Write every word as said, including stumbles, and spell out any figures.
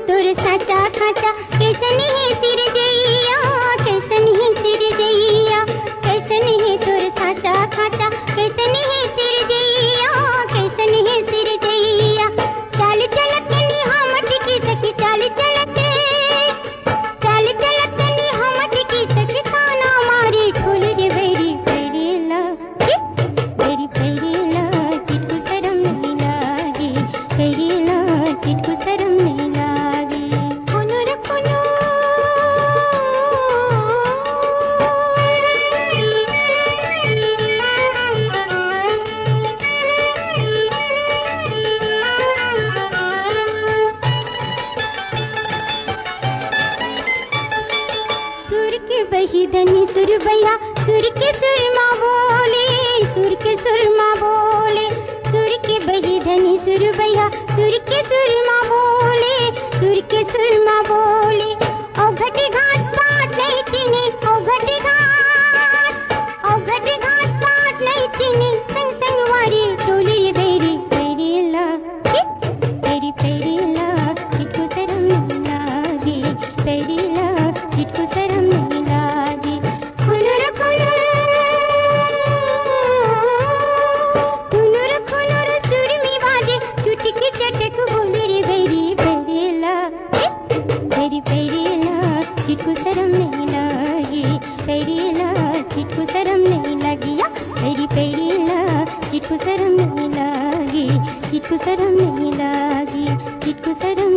तोर साचा खाचा कैसन हे सिरजैया, कैसन हे सिरजैया, कैसन हे तोर साचा खाचा, कैसन हे सिरजैया, कैसन हे सिरजैया। चाल चलत निहामट की सखी, चाल चलत, चाल चलत निहामट की सखी, ताना मारी ढोल रे बैरी बैरी ला। बैरी बैरी ला, चिटकू सरम नहीं लागे, बैरी ला, चिटकू सरम नहीं लागे। कोनो रे कोनो। सुर के बही धनी सुरबैया, सुर के सुर मा बोले, सुर के सुर मा बोले। सुर के बही धनी सुरबैया, सुर के सुर मा बोले, सुर के सुर मा बोले। ओ घटी घाट पाट नहीं चीनी, ओ घटी घाट, ओ घटी घाट पाट नहीं चीनी, संग संग वारी टोली बैरी बैरी ला। पैरी पैरी ला, चिटकू सरम नहीं लागे, पैरी ला, चिटकू सरम नहीं लागे। खुनुर खुनुर, खुनुर खुनुर सुरमी बाजे, चुटकी चटक बोले रे बैरी पैरी ला। पैरी पैरी ला, चिटकू सरम नहीं लागे, पैरी ला, चिटकू सरम नहीं लागे या। पैरी पैरी ला, चिटकू सरम नहीं लागे, चिटकू सरम नहीं लागे, चिटकू सरम